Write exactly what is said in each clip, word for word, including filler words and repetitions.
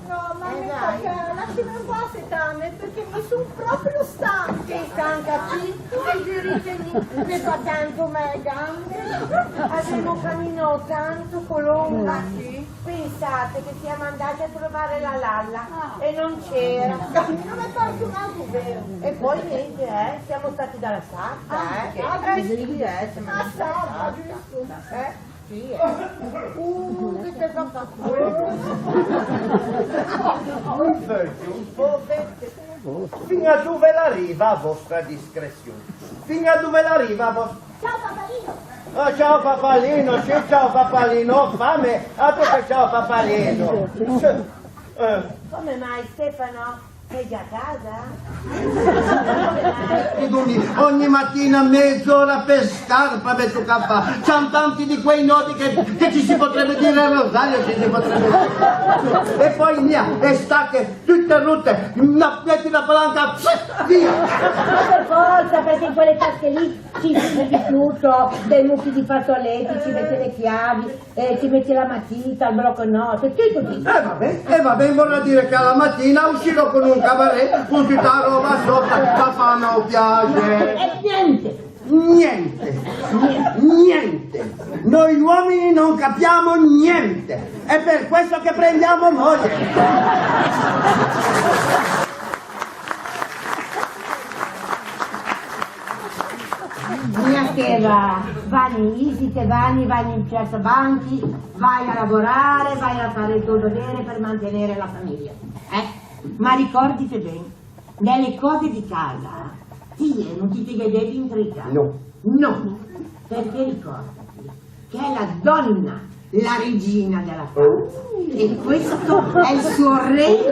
No, ma me tocca, lascime un po' assetame, perché mi son proprio stanca. Te stanca ti? Ti dirite mi, me fa tanto mâ e gambe. Avemo caminâ tanto, Colomba. Ah, sì? Pensate che siamo andati a trovare la Lalla e non c'era. No me par un altro vero. E poi niente, eh, siamo stati dalla sarta, eh. Ah, sì, eh, siamo andati dalla sarta. Ah, giusto. Eh? Sì, eh. Uh, che te fa fa quello. Fin a dove la riva a vostra discrezion? Fin a dove la riva a vos-, Ciao, papalino! Oh, ciao, papalino, sì, ciao, papalino, ò fame, altro che ciao, papalino. Eh. Come mai, Stefano? Sei già a casa? Come mai? Digumi, ogni mattina mezz'ora per scarpa me tocca fare. C'han tanti di quei nodi che, che ci si potrebbe dire il rosario, ci si potrebbe dire. E poi mia, e stacche, tutte rotte, una, metti la palanca, pss, via! Ma per forza, perché in quelle tasche lì ci metti tutto, dei mucchi di fazzoletti, ci metti le chiavi, eh, ci metti la matita, il blocco notte, tutto, tutto. E va ben, e va ben, vorrà dire che alla mattina uscirò con un cabaret, con tutta la roba sotto, la fanno piacere. E niente. Niente, niente. Noi uomini non capiamo niente. È per questo che prendiamo moglie. Mia cara, Vanni, isi te Vanni, vai in piazza Banchi, vai a lavorare, vai a fare il tuo dovere per mantenere la famiglia. Eh? Ma ricordite ben, nelle cose di casa, ti no ti te ghe devi intregiâ. No. No, perché ricordati che è la donna la regina della casa. Oh. E questo è il suo regno.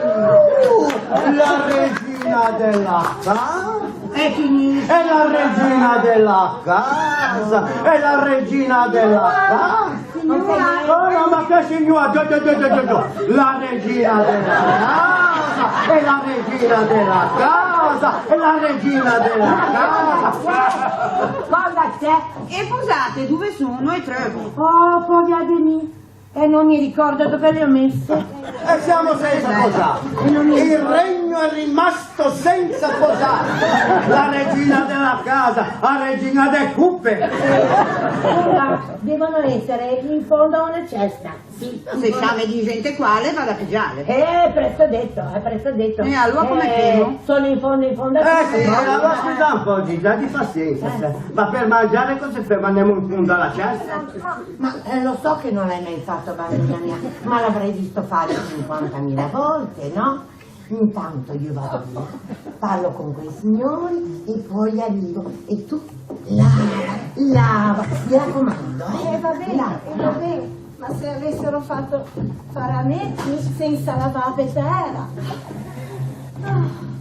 Oh, la regina della casa. E finì. È la regina della casa. È la regina della casa. Signora. Oh, no, ma che signora? Già, già, già, già, già, già. La regina della casa, è la regina della casa, è la regina della casa. Cosa c'è? E posate dove sono e trovo? Oh, povera de mi. E non mi ricordo dove le ho messe. E siamo senza posà. E non mi ricordo. Il regno è rimasto senza posà. La regina della casa, la regina de cupe. Scusa, devono essere in fondo a una cesta. Sì, se sciave di gente quale, vado a pigiarle. Eh, presto detto, eh, presto detto. E allora come femo? Sono in fondo, in fondo a... Eh sì, allora scusa un po', Gigi, abbi pazienza, eh, sa. Ma per mangiare cosa femo? Andiamo in fondo alla cesta? Ma, eh, lo so che non l'hai mai fatto, bambina mia, ma l'avrei visto fare cinquantamila volte, no? Intanto io vado via, parlo con quei signori e poi arrivo. E tu lava, lava, mi raccomando, eh? Eh, va bene, lava, eh, va bene. Ma se avessero fatto fare a me, senza lavare per terra.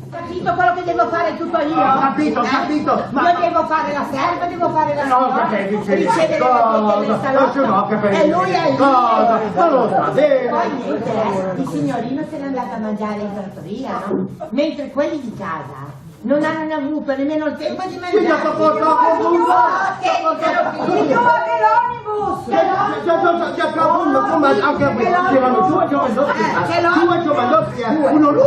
Capito quello che devo fare tutto io? Ho capito, ho capito, ma io devo fare la serva, devo fare la signora, ricevere la clientela nel salotto. E lui è lì. Cosa? Non lo sapevo. Poi niente, eh, il signorino se n'è andato a mangiare in trattoria, no? Mentre quelli di casa non hanno avuto nemmeno il tempo di mangiare. Sì, dopo poco, dopo poco. Signora, che, signora, che l'omnibus! C'è, c'è, c'è, c'è, c'è, c'è, come, anche qui, c'erano due giovanotti, eh, due giovanotti, eh, uno lui,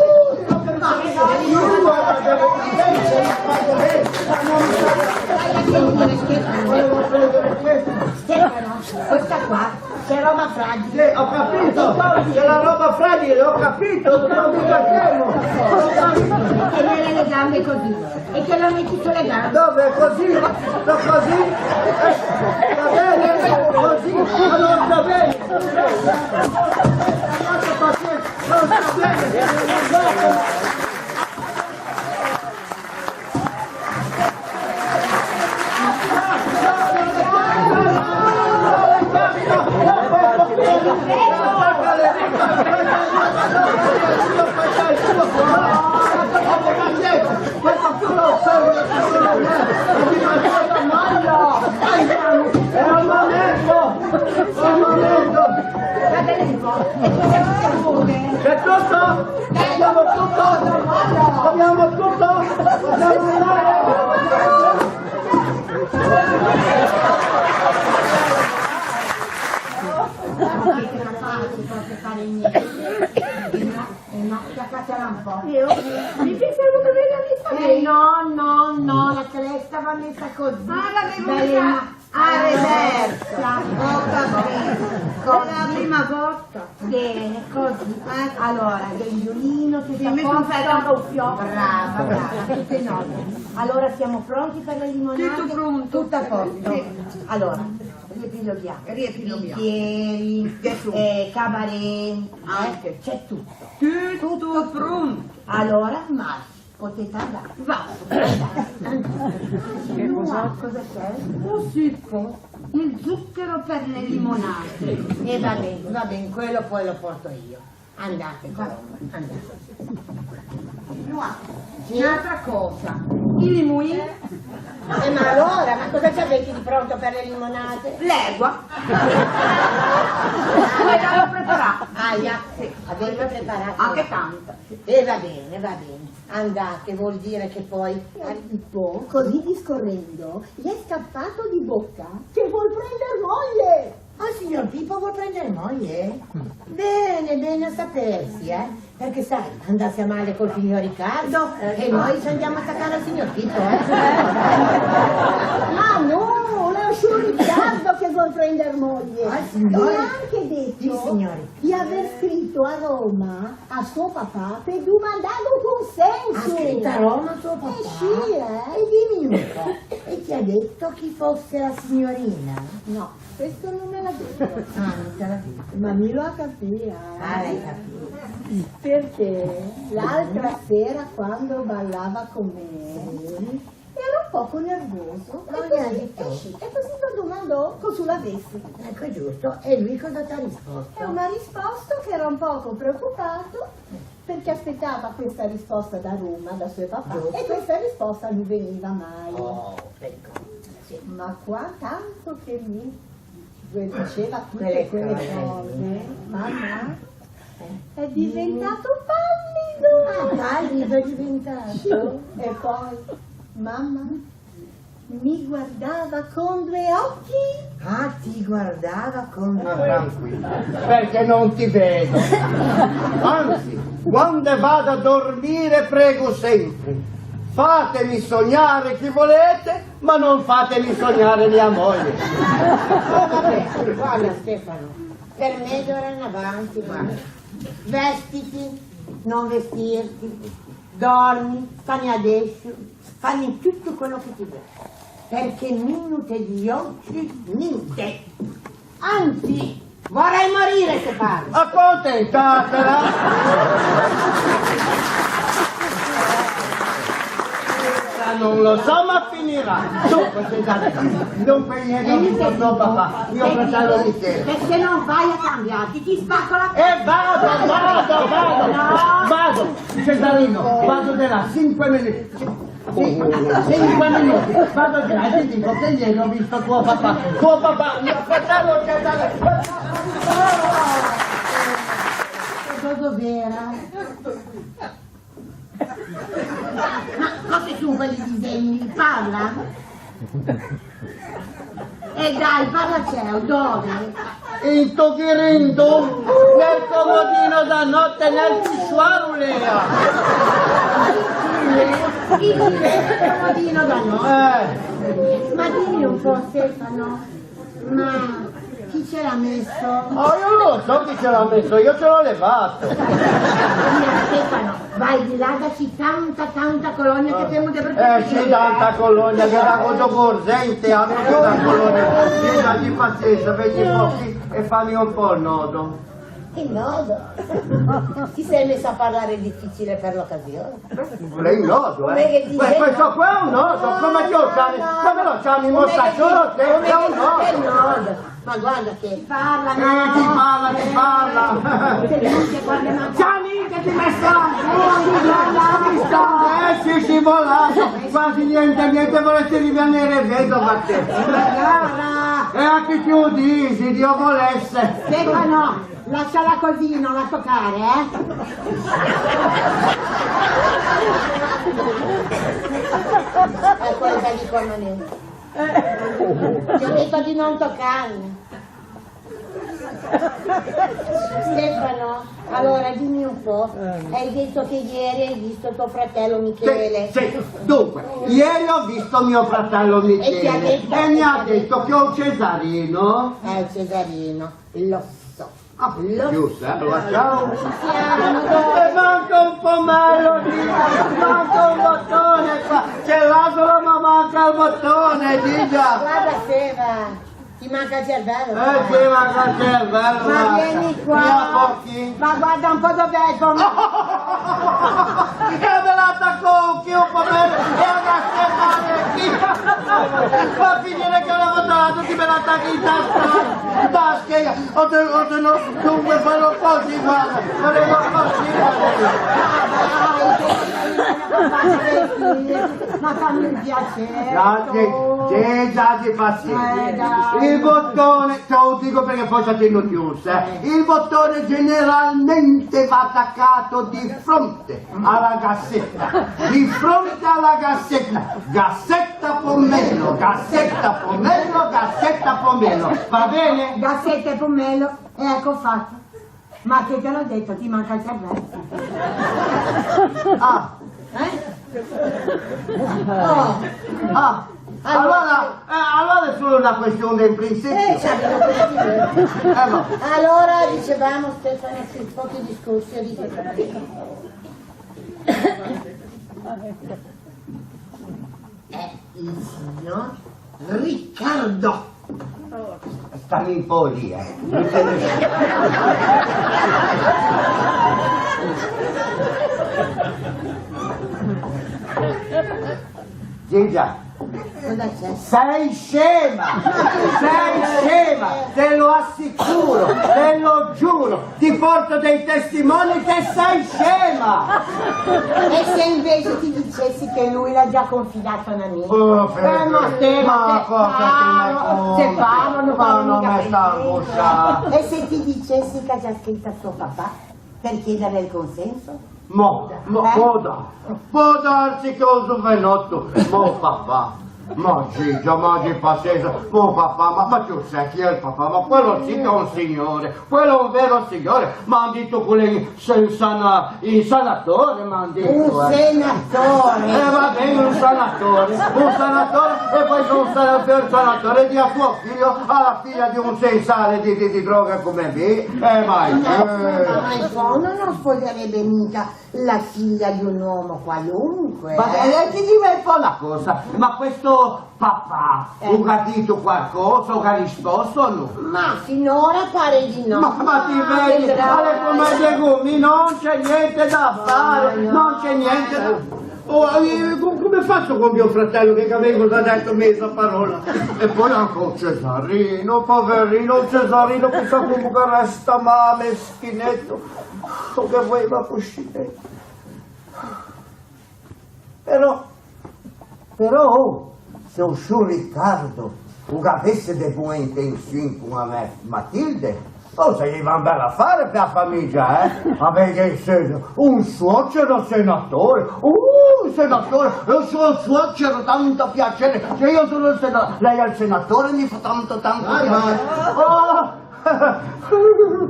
Stefano, questa qua, che roba fragile. Sì, ho capito, che la roba fragile, ho capito, ma mica fermo. Tenere le gambe così e te lo metti sulle gambe. Dove? Così? No, così? Eh, va bene? Così? Allora va bene. Abbiate pazienza, non sta bene. È un momento! È un momento! C'è tutto? Abbiamo tutto? Abbiamo tutto? Possiamo andare? Non siete capaci proprio a fare niente. No, schiacciatela un po'. Io? Mi pensavo che l'avevi messa bene. Eh, no, no, no, la cresta va messa così. Ah, l'avevo messa a reversa. Ho capito. È la prima volta. Bene, così. Eh. Allora, Ghenghionino, tutto a posto? Brava, brava, tutte in ordine. Allora, siamo pronti per le limonate? Tutto pronto. Tutto a posto. Sì. Allora, riepiloghiamo. Riepiloghiamo. Bicchieri, eh, cabarè, eh, c'è tutto. Tutto pronto. Allora, marcia, potete andare. Va. Che cos'è? Cosa c'è? Un suco, il zucchero per le limonate. E va bene, va bene, quello poi lo porto io. Andate, va. Andate. Noa, sì? Un'altra cosa. I limuin? Eh, ma allora, ma cosa ci avete di pronto per le limonate? L'erba. Quella l'ho preparata. Ah, già. Sì. Avete preparato? Anche tanta. E va bene, va bene. Andate, vuol dire che poi... Filippo, così discorrendo, gli è scappato di bocca che vuol prender moglie! Ah, il signor Pippo vuol prender moglie? Bene, bene a sapersi, eh? Perché, sai, andasse a male col signor Riccardo e noi ci andiamo a attaccare al signor Pippo, eh? Ma no, l'è o scior Riccardo che vuol prender moglie. Ah, signore. E anche detto... Il signore. Di aver scritto a Roma a suo papà per domandare un consenso. Ha scritto a Roma a suo papà? Eh sì, eh. E dimmi un po', e ti ha detto chi fosse la signorina? No, questo non me l'ha detto. Ah, non te l'ha detto. Ma mi lo ha capito, eh. Ah, l'hai capito. Perché l'altra sera quando ballava con me, sì. Era un poco nervoso. E così, eh sì, e così lo domandò cosa l'avesse. Ecco, giusto. E lui cosa t'ha risposto? E mi ha risposto che era un poco preoccupato perché aspettava questa risposta da Roma, da suo papà, giusto. E questa risposta non veniva mai. Oh, ecco. Sì. Ma qua tanto che mi Dove diceva tutte quelle cose, mamma, è diventato pallido. Ah, pallido è diventato? Sì. E poi, mamma, mi guardava con due occhi. Ah, ti guardava con due occhi. Ma tranquilla, perché non ti vedo. Anzi, quando vado a dormire prego sempre: fatemi sognare chi volete, ma non fatemi sognare mia moglie. Oh, vabbè, guarda Stefano, per me d'ora in avanti, guarda, vestiti, non vestirti, dormi, fammi adesso, fammi tutto quello che ti vuoi, perché minuto di oggi, niente. Anzi, vorrei morire se parlo. Accontentatela! Non lo so, ma finirà. Dunque, scusate, dunque ieri ho visto tuo papà, mio fratello Michele. E se non vai a cambiarti, ti spacco la... E vado, vado, vado, vado. Cesarino, vado di là, cinque minuti. Sì, sì, in due minuti. Vado già, ti dico che ieri ho visto tuo papà. Tuo papà, mio fratello Cesare. Cosa vera? Ma cosa sono quelli disegni? Parla? E dai, parla cieo, dove? Into ghirindon, nel comodino da notte, nel pisciuaro, Lea! Chi, chi, nel comodino da notte? Eh. Ma dimmi un po', Stefano, ma chi ce l'ha messo? Oh, io non lo so chi ce l'ha messo, io ce l'ho levato. Mira, Stefano, vai di là, dacci tanta, tanta colonia che siamo de... Eh, sì, tanta colonia, che la voglio corsente, amico, tanta colonia. Sì, dagli pazienza, vedi un po' qui e fammi un po' il nodo. Il nodo? Ti sei messo a parlare difficile per l'occasione. Vuole il nodo, eh? Come che dice? Beh, questo qua è un nodo, come ti lo chiami? No, no. Come lo chiami? Mostacciolo? Come che dice? È un nodo. Ma guarda che parla, eh, no? Chi parla, chi parla? Che dice, guarda, ma... Gianni, che ti me sta? Eh, sì, sì, volato. Quasi niente, niente, vorresti rimanere vedova, te. Ma cara! E anche tu dici, Dio volesse. Stefano, lasciala così, non la toccare, eh? E poi sta lì con me. Ti ho detto di non toccarmi. Stefano, allora dimmi un po', hai detto che ieri hai visto tuo fratello Michele? Sì, sì. Dunque, ieri ho visto mio fratello Michele e mi ha detto che ho Cesarino. Eh, Cesarino, lo so. Ah, giusto, eh? Lo so. E manca un pomello, Gigia, manca un bottone qua. C'è l'asolo, ma manca il bottone, Gigia. Guarda, Stefano. Ti manca il cervello? Eh, ti manca il cervello, ma guarda. Vieni qua. Via, porchi. Ma guarda un po' dove hai sbagliato. E me l'attacco chi un po' bene, e adesso male chi. Va a finire che una volta l'altra ti me l'attacchi in testa. Dai, che io, o te, o te no, dunque farò così, guarda, faremo così, guarda. Ma fammi un piacere. Dai, che, che già ti pazienza. Eh, dai. Il bottone, te lo dico perché poi state inutili, eh. Il bottone generalmente va attaccato di fronte alla gazzetta. Di fronte alla gazzetta. Gazzetta pomello, gazzetta pomello, gazzetta pomello. Va bene? Gazzetta e pomello, e ecco fatto. Ma chi te l'ha detto? Ti manca il cervello. Ah. Eh? Oh. Ah. Allora, eh, allora è solo una questione di principio. Eh, cioè, una questione. Eh, no. Allora dicevamo, Stefano, sì, pochi discorsi, ho detto. Eh, il signor Riccardo. Stammi un po' lì, eh. Non te ne... Gigia. Cosa c'è? Sei scema! Sei scema! Te lo assicuro, te lo giuro! Ti porto dei testimoni che sei scema! E se invece ti dicessi che lui l'ha già confidato a un amico? Oh, eh, ma Stefano, ma se porta, parlo, se parlo, ma non me sta angosciando. E se ti dicessi che ha già scritto a suo papà per chiedere il consenso? Mo, mo, eh? Pò da-, pò darsi che o zo venotto, mo papà, ma Gigia, ma che pazienza, mo papà, ma, ma tu sai chi è il papà? Ma quello sì che è un signore, quello è un vero signore, m'han detto quelli sen-, sana-, il sanatore, m'han detto, eh. Un senatore? Eh, va bene, un sanatore, un sanatore, e poi un sana-, per sanatore di a tua figlia, alla figlia di un sensale di, di, di droga come me, eh, vai, eh. Ma in fondo non sposerebbe mica la figlia di un uomo qualunque, eh? Ma, eh, ti dico un po' una cosa, ma questo papà, eh, lo ha detto qualcosa, lo ha risposto o no? Ma finora pare di no. Ma, ma ti vedi, vedrai. Allora, come dico, mi non c'è niente da fare, no, no, non c'è niente da... Oh, eh, co-, come faccio con mio fratello che avevo già detto mezza parola? E poi anche un Cesarino, poverino, un Cesarino, chissà come che resta, ma meschinetto, che voleva cuscì. Però, però, oh, se o scior Riccardo o gh'avesse de boe intension con a mè Matilde, oh, o saieiva un bel afare pe a famiggia, eh? Avei in senso, un suocero senatore, uh, senatore, io sono suocero, tanto piacere, cioè io sono il senatore, lei è il senatore, mi fa tanto, tanto piacere. Oh!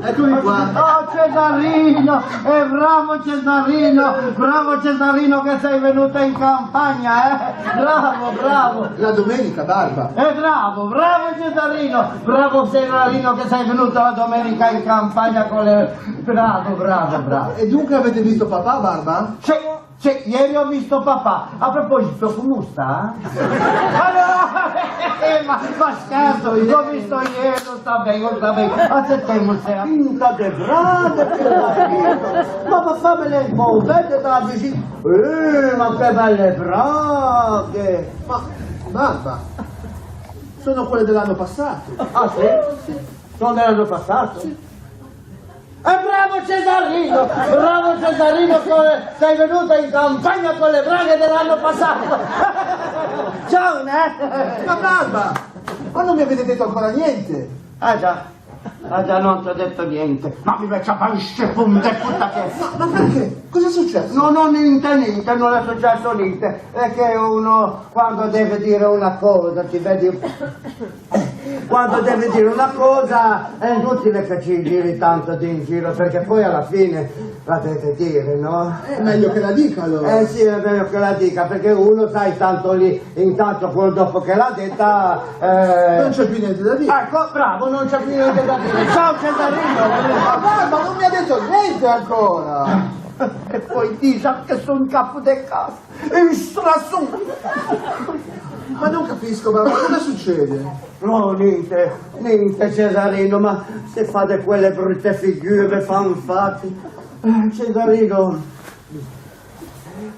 Eccomi qua. Oh, Cesarino! Eh, bravo Cesarino! Bravo Cesarino che sei venuto in campagna, eh! Bravo, bravo! La domenica, barba. Eh, bravo, bravo Cesarino! Bravo Cesarino che sei venuto la domenica in campagna con le... Bravo, bravo, bravo! E dunque avete visto papà, barba? Sì. Sì, ieri ho visto papà. A proposito, come sta? Ma no, eh, ma, ma scherzo, l'ho visto ieri, sta ben, sta ben. Accettemo, se... Pinta de braghe che l'ha visto. Ma papà me l'è un po' verde da vicino. Eh, ma che belle braghe! Ma, barba, sono quelle dell'anno passato. Ah, sì? Sì. Sono dell'anno passato? Sì. E bravo Cesarino, bravo Cesarino, che sei venuto in campagna con le braghe dell'anno passato. Ciao, né? Ma barba, ma non mi avete detto ancora niente. Ah già, ah già, non ti ho detto niente. Ma mi me ciappa in ste punte, puta che... Ma, ma perché? Cosa è successo? No, no, niente, niente, non è successo niente. È che uno, quando deve dire una cosa, ti vedi... Quando deve dire una cosa è inutile che ci giri tanto in giro, perché poi alla fine la deve dire, no? È meglio che la dica, allora. Eh sì, è meglio che la dica, perché uno, sai, tanto lì, intanto quello dopo che l'ha detta, eh... Non c'è più niente da dire. Ecco, bravo, non c'è più niente da dire. Ciao Cesarino! Ma guarda, non mi ha detto niente ancora! E poi dice che sono capo di casa. E strasù! Ma non capisco, ma cosa succede? No, niente, niente, Cesarino, ma se fa de quelle brutte figure, fa infatti. Eh, Cesarino,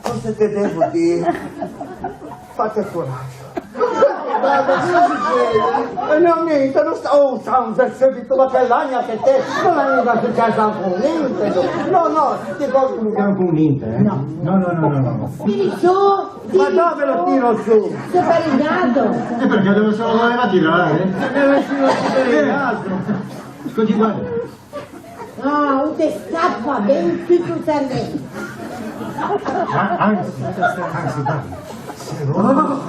cosa te devo dire? Fate coraggio. Ma, ma cosa succede? Eh, no, niente, non sta, oh, San Giuseppe, ma che l'agna che te, non è mica successo anche niente, no, no, ti dico, non è anche niente, eh? No. No, no, no, no, no. Tiri su, tiri su. Ma dove lo tiro su? Sto per il naso. E perché dove se lo voleva tirare? Eh, dove se lo tiro per il naso? Scusi, guarda. No, no te scappa ben tutto il cervello. Ma anzi, anzi, dai, se loro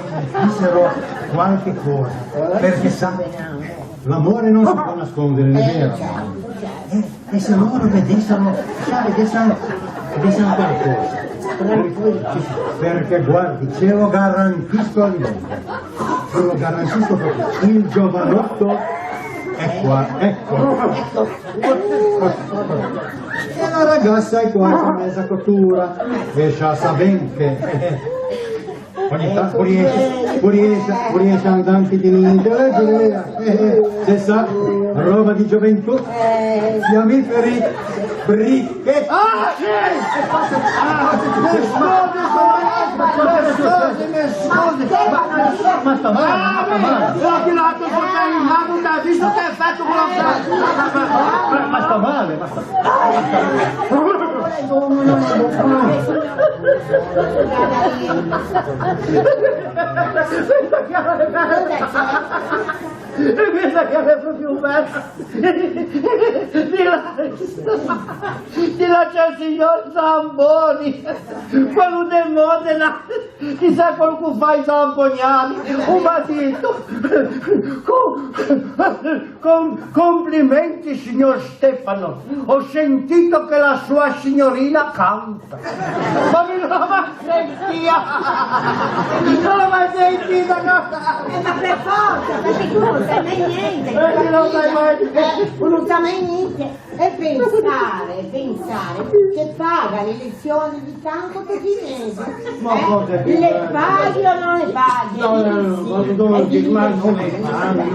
dissero qualche cosa, perché sa, l'amore non si può nascondere, non è vero? Eh, e se loro vedessero, sa, vedessero, vedessero qualcosa. Perché guardi, ce lo garantisco a Livia, te lo garantisco proprio, il giovanotto è qua, ecco. E la ragazza è qua, con mezza cottura, e già sa ben che, eh, ogni tanto, pur riesce, pur riesce, pur riesce a andare in pitinino, eh, eh, eh, se sa, roba di gioventù, fiammiferi, briche. Ah, sì! Ah, me scusi, me scusi, me scusi, ma, ma sta male, ma sta male. Ah, ma l'ho tirato sotto il lago, t'ha visto che effetto quello che fa? Ma, ma, ma sta male, ma sta male. E questa che aveva proprio perso. Di là, di là c'è il signor Zamboni, quello di Modena, chissà quello che fa i zampognali, un basito. Com-, com-, complimenti, signor Stefano, ho sentito che la sua signorina canta. Ma mi no la mai sentìa! Mi no la mai sentìa, no! Eh, ma per forza, perché tu non sai mai niente. Eh, mi no la sai mai. Eh, tu non sai mai niente. E pensare, pensare che paga le lezioni di canto totinese. Ma eh? Cosa che le paghi o non le paghi? No, no, no, no, no, ma non le paghi.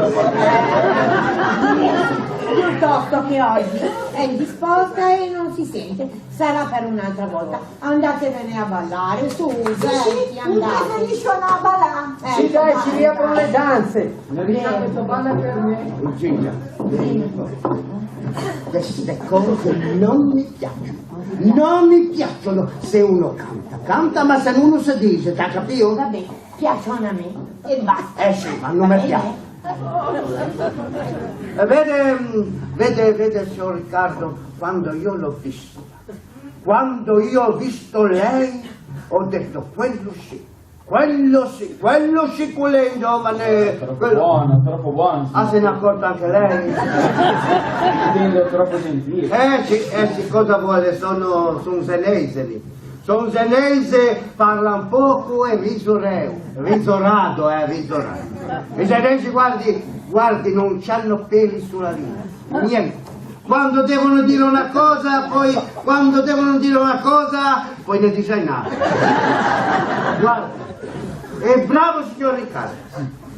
Piuttosto che oggi è indisposta e non si sente. Sarà per un'altra volta. Andatevene a ballare, su, sì, sì, andate. Mi preferisco andare a ballare. Eh, sì, dai, si riaprono le danze. Marisa, questo ballo è per me. Virginia, queste cose non mi piacciono. Non mi piacciono. Se uno canta, canta, ma se no no se dixe, t'hê capio? Va ben, piacciono a me e basta. Eh sì, ma no me piaxe. Eh, vede, vede, vede, signor Riccardo, quando io l'ho vista, quando io ho visto lei, ho detto: "Quello sì, quello sì, quello sì, quello è un giovane, quello." Troppo buono, troppo buono, sì. Ah, se n'è accorto anche lei? Intendo, troppo gentile. Eh sì, eh sì, cosa vuole? Sono, son zenese lì. Son zenese, parlan poco e risoreo. Risorado, eh, risorado. I zenesi, guardi, guardi, non c'hanno peli sulla lingua. Niente. Quando devono dire una cosa, poi, quando devono dire una cosa, poi ne dice un'altra. Guarda, è bravo signor Riccardo.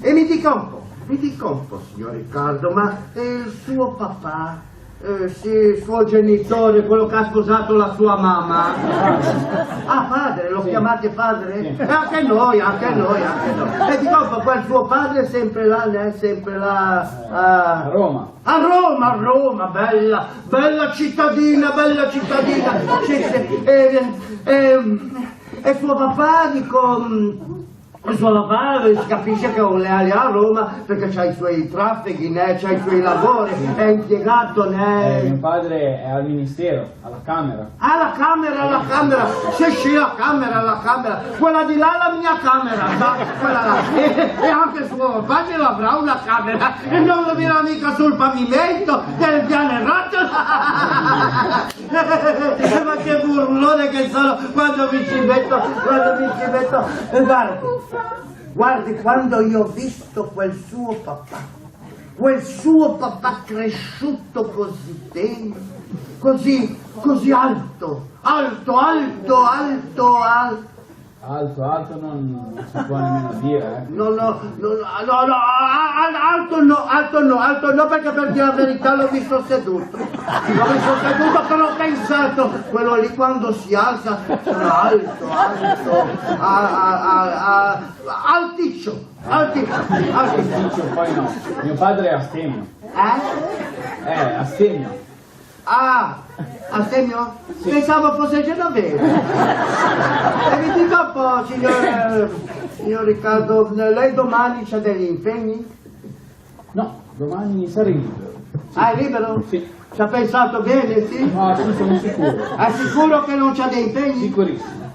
E mi dica un po', mi dica un po', signor Riccardo, ma, eh, il suo papà, eh, sì, il suo genitore, quello che ha sposato la sua mamma. Ah, padre, lo chiamate padre? Sì. E anche noi, anche noi, anche noi. E dico un po', quel suo padre è sempre là, è sempre là, a Roma. A Roma, a Roma, bella, bella cittadina, bella cittadina. Sì, sì, eh, eh, e suo papà, dico, mm, Il suo lavoro, si capisce che o l'ea lì a Roma, perché c'ha i suoi trafeghi, né, c'ha i suoi lavori, è impiegato, né. Eh, mio padre è al ministero, alla Camera. Ah, la Camera, la Camera. Sì, sì, la Camera, la Camera. Quella di là è la mia camera, sa? Quella là. E, e anche suo papà ce l'avrà una camera. E non lo dirà mica sul pavimento del pianerottolo. Ma che burlone che sono quando mi ci metto, quando mi ci metto. E guardi, guardi, quando io ho visto quel suo papà, quel suo papà cresciuto così bene, così, così alto, alto, alto, alto, alto. Alto, alto non, non si può nemmeno dire, eh. No, no, no, no, no, no, a-, a-, alto no, alto no, alto no, perché per dire la verità l'ho visto seduto. L'ho visto seduto, però ho pensato, quello lì quando si alza sarà alto, alto, a-, a-, a-, a-, alticcio, alticcio, alticcio. Alticcio, poi no. Mio padre è astemio. Eh? Eh, astemio. Ah, astemio? Sì. Pensavo fosse genovese. E mi dica un po', signor, signor Riccardo, lei domani c'ha degli impegni? No, domani sarei libero. Sì. Ah, è libero? Sì. Ci ha pensato bene, sì? Ah, sì, sono sicuro. È sicuro che non c'ha dei impegni? Sicurissimo.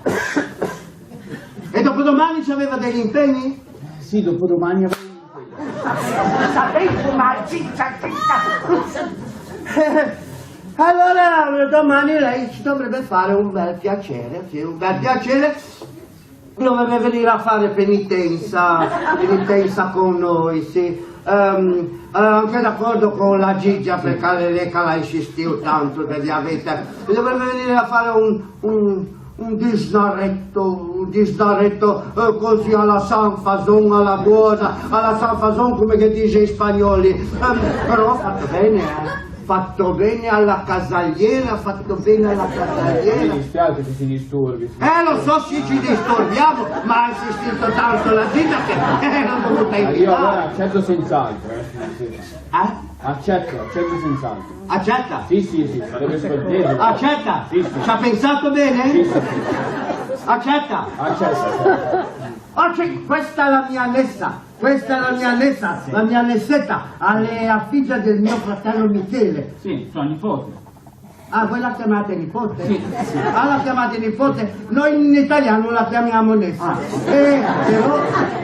E dopodomani c'aveva degli impegni? Sì, dopodomani avrei un impegno. Sapete, ma zitta, zitta. Allora, domani lei ci dovrebbe fare un bel piacere, sì, un bel piacere. Dovrebbe venire a fare penitenza, penitenza con noi, sì. Ehm, eh, anche d'accordo con la Gigia, perché lei che l'ha insistito tanto, praticamente. Dovrebbe venire a fare un, un, un disnaretto, un disnaretto, eh, così alla San Fason, alla buona, alla San Fason, come che dice i spagnoli. Ehm, però fatto bene, eh. Fatto bene alla casaliera, fatto bene alla casaliera. Mi dispiace che si disturbi, signor. Eh, lo so, sì, ci disturbiamo, ma ha insistito tanto la Gigia che, eh, l'ho dovuta invitare. Ma io allora accetto senz'altro, eh, signor Seta. Eh? Accetto, accetto senz'altro. Accetta? Sì, sì, sì, sarebbe scortese. Accetta? Sì, sì. Ci ha pensato bene? Sì, sì, sì. Accetta? Accetto. Oggi questa è la mia Nessa, questa è la mia Nessa, sì, la mia Nessetta, a l'é a figgia del mio fratello Michele. Sì, sua nipote. Ah, voi la chiamate nipote? Sì, sì. Ah, la chiamate nipote? Noi in italiano la chiamiamo Nessa. Ah. Eh, però,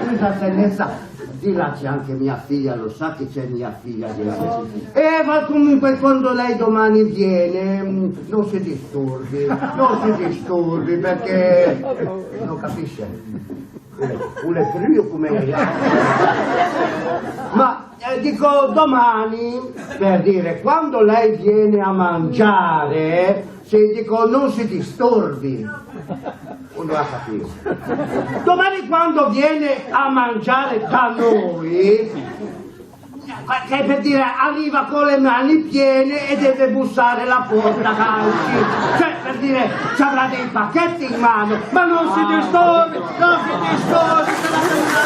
scusa, se Nessa, di là c'è anche mia figlia, lo sa che c'è mia figlia di là. Sì, sì, sì. Eh, ma comunque quando lei domani viene, mm, non si disturbi, non si disturbi, perché non capisce. O l'é cruo comme. Ma, eh, dico, domani, per dire, quando lei viene a mangiare, se dico, non si disturbi. Uno ha capito. Domani quando viene a mangiare da noi, che per dire, arriva con le mani piene e deve bussare la porta a calci. Cioè, per dire, ci avrà dei pacchetti in mano, ma non si disturbi, non si disturbi, per la carità.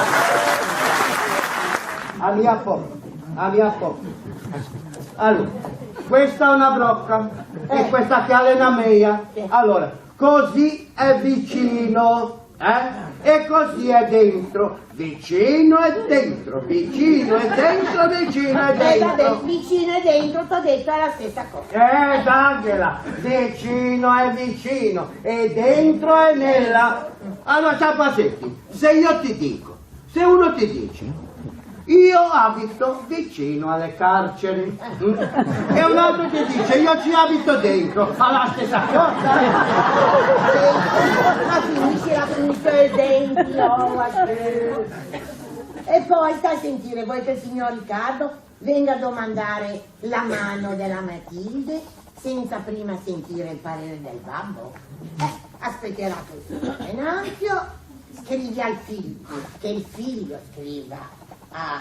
A mia po, a mia po. Allora, questa è una brocca e questa qui è una meia. Allora, così è vicino, eh? E così è dentro. Vicino e dentro, vicino e dentro, vicino e dentro. Eh, vabbè, vicino e dentro, t'ho detto, è la stessa cosa. Eh, daghela, vicino è vicino, e dentro è nella. Allora, ciapa, senti, se io ti dico, se uno ti dice, "Io abito vicino alle carceri", mm? E un altro ti dice, "Io ci abito dentro", fa la stessa cosa. Ma finiscila con i tuoi denti, oh, guarda. E poi sta a sentire, vuoi che il signor Riccardo venga a domandare la mano della Matilde senza prima sentire il parere del babbo? Eh, aspetterà che il signor Venanzio scrive al figlio, che il figlio scriva a,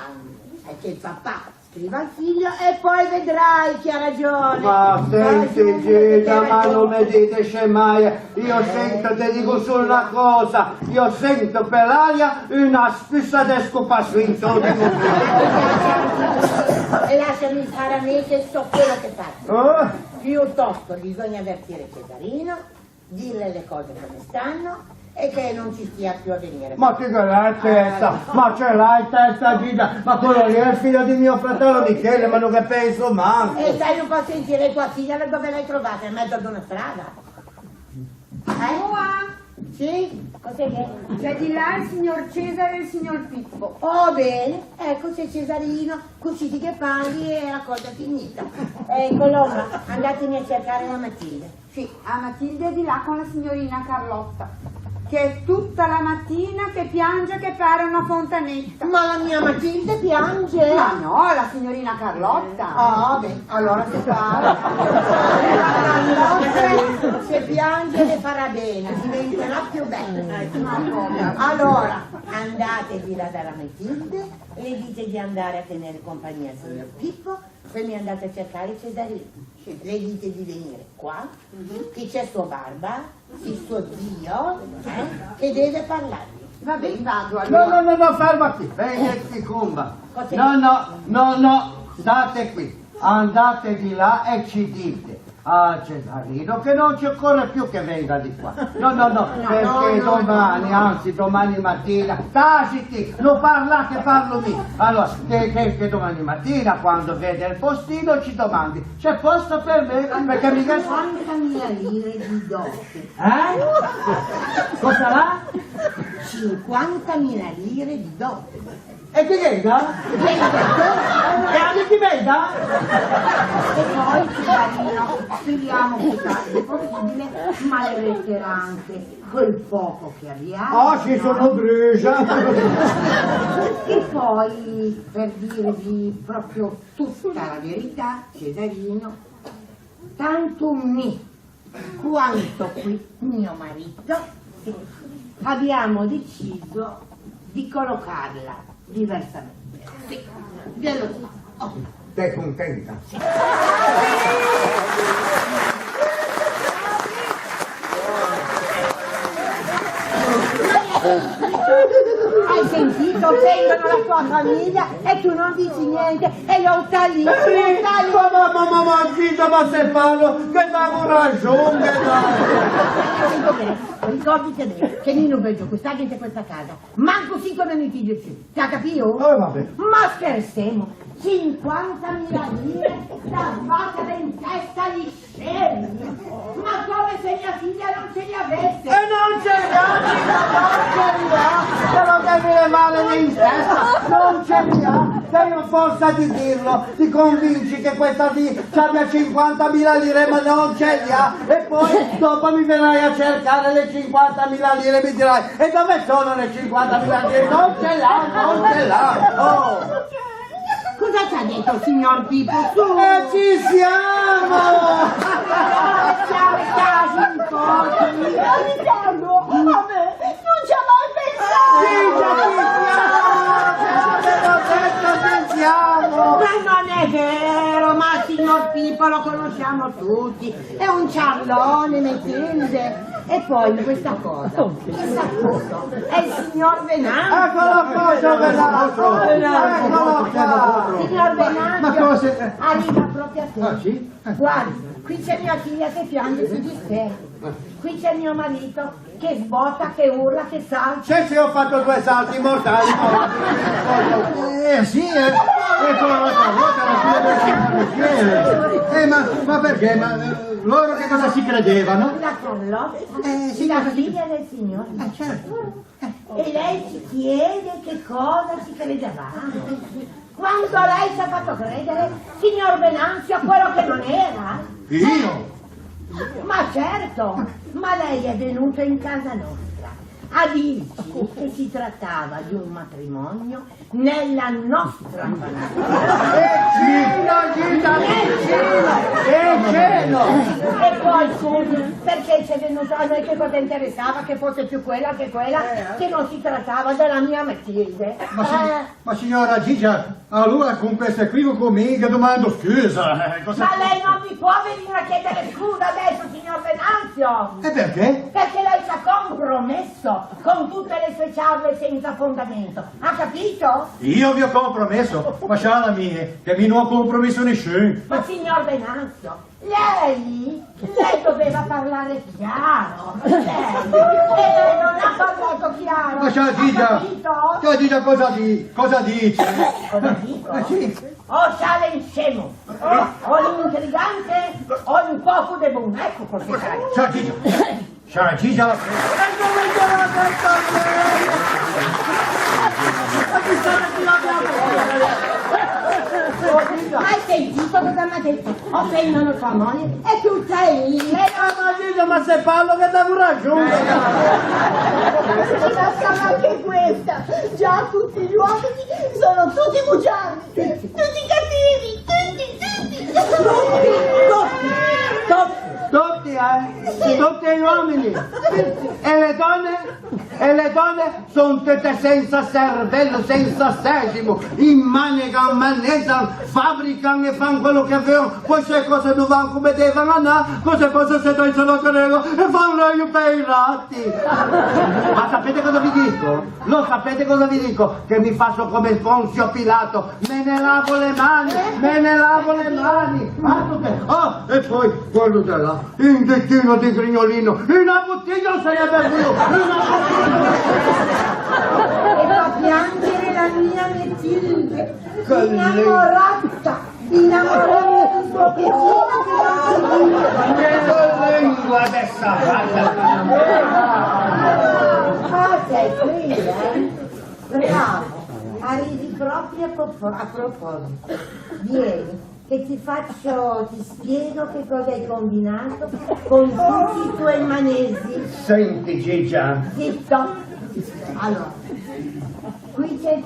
che il papà scriva al figlio e poi vedrai chi ha ragione. Ma senti, Gina, ma non mi dite scemaie. Io sento, te dico solo una cosa, io sento per l'aria una spusa de scopa su in todo. E lasciami fare a me che so quello che faccio. Eh? Piuttosto bisogna avvertire Cesarino, dirle le cose come stanno, E che no ti stia più a vegnî. Ma ti ghe l'æ in testa? Ah. Ma ce l'æ in testa, Gita? Ma quello lì è il figlio di mio fratello Michele, ma no ghe penso manco. E stæ un pö a sentî, tua figlia dove l'æ trovata? In mezo a una strada? Eh? Noa! Sì? Cos'è che? Gh'è di là il signor Cesare e il signor Pippo. Oh, ben, ecco, c'è Cesarino, così ti ghe parli e la cosa è finita. Eh, Colomba, andatemi a cercare la Matilde. Sì, a Matilde è di là con la signorina Carlotta, che è tutta la mattina che piange che pare una fontanetta. Ma la mia Matilde piange? Ma no, la signorina Carlotta. Ah, beh, allora se parla. La Carlotta, se piange le farà bene, diventerà più bella. Allora, andate di là dalla Matilde e le dite di andare a tenere compagnia al signor Pippo, poi mi andate a cercare Cesarino. Le dite di venire qua, che c'è sua barba, il suo zio, eh, che deve parlargli. Va ben, vado. No, allora. No, no, no, no, fermati, vegni ti, comba. Cos'è? No, no, no, no, state qui. Andate di là e ci dite a Cesarino che non ci occorre più che venga di qua. No, no, no, no, perché no, no, domani, no, no. Anzi, domani mattina, taciti, no parlâ che parlo mi. Allora, che, che, che domani mattina, quando vede il postino, ci domandi: "C'è posto per me?" Perché mi... Cinquantamila lire di dote. Eh? Cosa l'à? Cinquantamila lire di dote. E chi gh'enda? E a mi chi me dà? E poi, Cesarino, speriamo più tardi possibile, ma le resterà anche quel poco che abbiamo. Ah, sì, no? Sono brusa. E poi, per dirvi proprio tutta la verità, Cesarino, tanto mi quanto qui mio marito, sì, abbiamo deciso di collocarla diversamente. Sì, ve lo dico. Oh. T'è contenta? Sì. Hai sentito? Offendono la tua famiglia e tu non dici niente. E lo sta lì, lo sta lì. Ma, ma, ma, ma, ma, zita, ma se parlo, ghe dago raxon, ghe dago. Ricordite, ricordite ben che mi no veggio questa gente in questa casa manco cinque minuti di più. Ti à capio? Eh, va ben. Ma schersemo? Cinquantamila lire da sbattere in testa agli scemi! Ma come se mia figlia non ce li avesse! E non ce li ha, non ce li ha! Però che mi le male in testa, non ce li ha! Che io forza di dirlo, ti convinci che questa lì ci abbia cinquantamila lire, ma non ce li ha! E poi dopo mi verrai a cercare le cinquantamila lire e mi dirai: "E dove sono le cinquantamila lire?" Non ce l'ha, non ce l'ha! Oh! Cosa ci ha detto il signor Pippo? Su! E ci siamo! Siamo stati in pochi! Ricardo, vabbè, non ci ha mai pensato! Sì, ci siamo! Te l'avevo detto, ci siamo! Ma non è vero, ma il signor Pippo lo conosciamo tutti, è un ciarlone, Matilde. E poi questa cosa, chissà cosa, è il signor Venanzio. Eccolo qua, signor Venanzio. Eccolo qua. Signor Venanzio, ma cosa? Arriva proprio a te. Ah, sì? Eh. Guardi, qui c'è mia figlia che piange su di te. Qui c'è mio marito che sbotta, che urla, che salta. Sì, sì, ho fatto due salti mortali, ma... Eh, sì, eh. Ecco la vostra ruota, la figlia del signor Michele. Eh, ma, ma perché? Ma, eh, loro che cosa si credevano? La Carlotta, eh, sì, la figlia del signore. Eh, certo. Eh. E lei ci chiede che cosa ci credevamo. Quando lei ci ha fatto credere, signor Venanzio, quello che non era? Io? Ma certo, ma lei è venuto in casa nostra a dirci che si trattava di un matrimonio nella nostra famiglia. E cena, Gita, e cena, e cena. E poi, scusi, perché ci è venuto, a noi che cosa interessava che fosse più quella che quella, se non si trattava della mia Matilde? Ma sì. Eh. Ma signora Gita, allora con questo equivoco mi ghe domando scusa, eh, cosa... Ma lei non mi può venire a chiedere scusa adesso, signor Venanzio! E perché? Perché lei ci ha Compromesso, con tutte le sue ciarle senza fondamento. Ha capito? Io vi ho compromesso? Ma sciala mi, eh, che mi no ò compromisso nisciun. Ma signor Venanzio, lei, lei doveva parlare chiaro. Lei, e lei non ha parlato chiaro. Ma sciala Gigia, ha capito? Sciala Gigia, cosa di-, cosa dice? Cosa dico? Eh, sì. O sciala un scemo, o, o un intrigante, o un poco de bon. Ecco cos'è. Sciala Gigia. Sciala Gigia la... Ma hai sentito cosa mi ha detto? Offendono tua moglie e tu sei lì. Eh, ma Gigia, ma se parlo che devo raggiungere. Ma sarà anche questa. Già tutti gli uomini sono tutti bugiardi. Tutti cattivi, tutti, tutti. Tutti, tutti, eh? Tutti gli uomini. E le donne? E le donne son tutte senza cervello, senza sesimo. In manegan, manesan, fabrican e fan quello che vogliono. Poi se cose no van come devan andare, cosa posso se noi sono credo e fanno io per i ratti. Ma sapete cosa vi dico? Lo sapete cosa vi dico? Che mi faccio come Ponzio Pilato, me ne lavo le mani, me ne lavo le mani. Altro che, oh, e poi, guarda là, un ditino di grignolino, una bottiglia non se ne è bevuto, una bottiglia. E fa piangere la mia Metilde, innamorata. Innamorata di suo piacere che non si dice. Che lengua de savata! Ah, sei qui, eh? Bravo, arrivi proprio a propo-, a proposito. Vieni, che ti faccio, ti spiego che cosa hai combinato con tutti i tuoi manesi. Senti, Gigia. Zitto. Allora, qui c'è il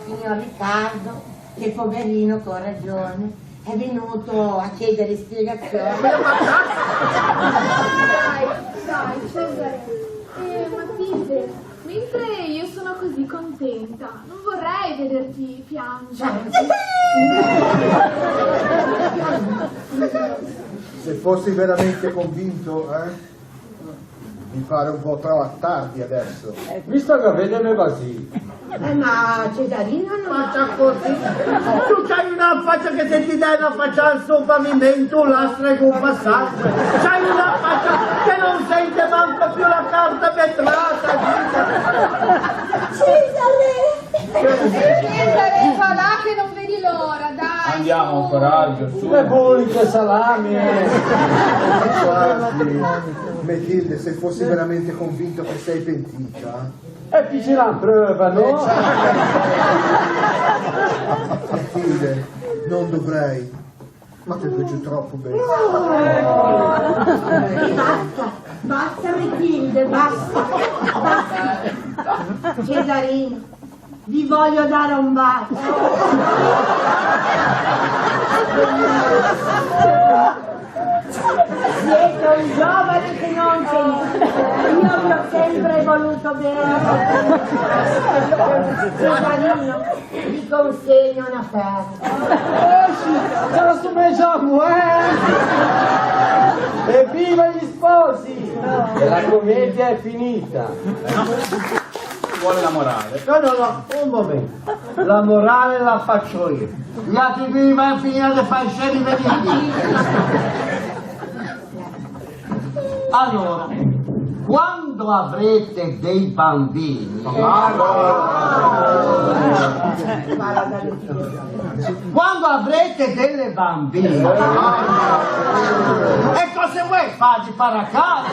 signor Riccardo, che poverino, con ragione, è venuto a chiedere spiegazioni. Dai, dai, Cesare. Eh, Matilde, mentre io sono così contenta, non vorrei vederti piangere. Se fossi veramente convinto, eh? Mi pare un po' tro-, tardi adesso. Visto che vede me basì. Eh, ma Cesarino no... Faccia così. Tu c'hai una faccia che se ti dai una faccia al suo pavimento, un lastrico, un passaggio. C'hai una faccia che non sente manco più la carta vetrata. Cesare! Cesare, va là che non vedi l'ora, dai, andiamo, su. Coraggio, su. Le buliche, salami, eh. Quasi. Metilde, se fossi veramente convinto che sei pentita. E ti ce la prova, no? Eh, certo. Metilde, non dovrei. Ma te voggio troppo bene. E basta, basta, Metilde, basta, basta. Cesarino, vi voglio dare un bacio. Siete un giovane che non c'è niente. Io vi ho sempre voluto bene. Cesarino, vi consegno una perla. Eh, sì, se la someja a me, eh! Evviva gli sposi! La commedia è finita! Vuole la morale? No, no, no, un momento. La morale la faccio io. Gli altri due van a finire de fâ i scemi, vedete. Allora, quando avrete dei bambini, quando avrete delle bambine, e cosa vuoi fare, di fare a casa?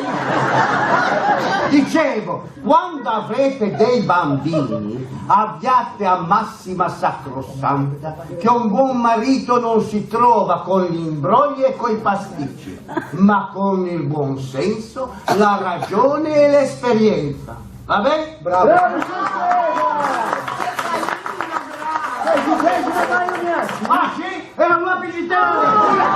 Dicevo, quando avrete dei bambini, abbiate a massima sacrosanta che un buon marito non si trova con gli imbrogli e coi pasticci, ma con il buon senso, la ragione e l'esperienza. Va bene? Bravo. Bravo, signor Sega! Sei, sei, sei, sei, sei, sei. Ah, sì? Era una visitante!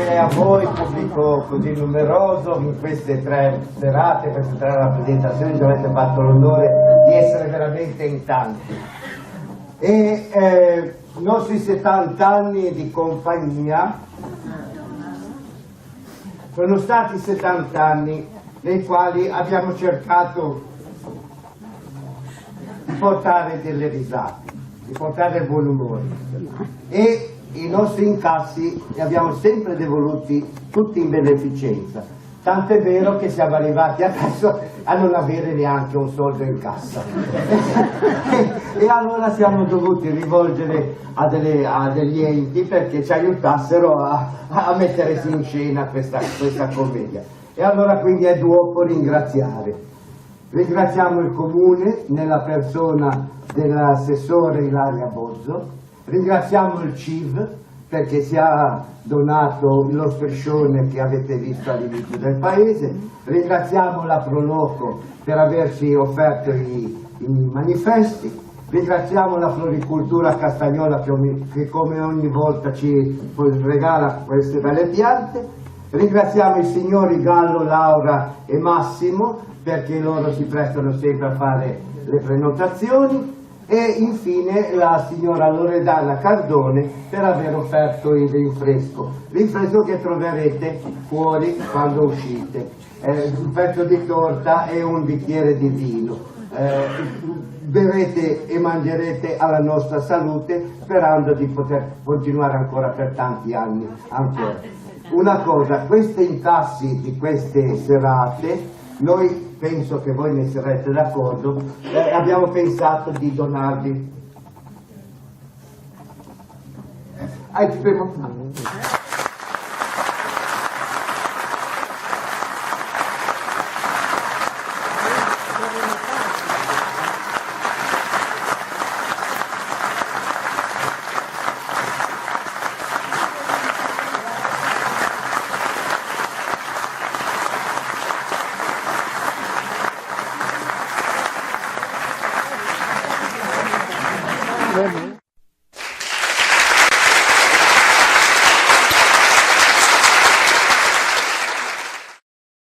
E a voi, pubblico così numeroso, in queste tre serate, queste tre rappresentazioni, ci avete fatto l'onore di essere veramente in tanti. E eh, i nostri settanta anni di compagnia sono stati settanta anni nei quali abbiamo cercato di portare delle risate, di portare il buon umore. E i nostri incassi li abbiamo sempre devoluti tutti in beneficenza. Tant'è vero che siamo arrivati adesso a non avere neanche un soldo in cassa. E allora siamo dovuti rivolgere a, delle, a degli enti perché ci aiutassero a, a mettere in scena questa, questa commedia. E allora quindi è dopo ringraziare. Ringraziamo il Comune nella persona dell'assessore Ilaria Bozzo, ringraziamo il CIV perché ci ha donato lo striscione che avete visto all'inizio del paese, ringraziamo la Proloco per averci offerto i, i manifesti, ringraziamo la Floricultura Castagnola che, ogni- che come ogni volta ci regala queste belle piante, ringraziamo i signori Gallo, Laura e Massimo perché loro si prestano sempre a fare le prenotazioni e infine la signora Loredana Cardone per aver offerto il rinfresco, rinfresco che troverete fuori quando uscite. Eh, un pezzo di torta e un bicchiere di vino. Eh, berrete e mangerete alla nostra salute sperando di poter continuare ancora per tanti anni ancora. Una cosa, questi incassi di queste serate, noi penso che voi ne sarete d'accordo, eh, abbiamo pensato di donarvi. Ah, ti fermo.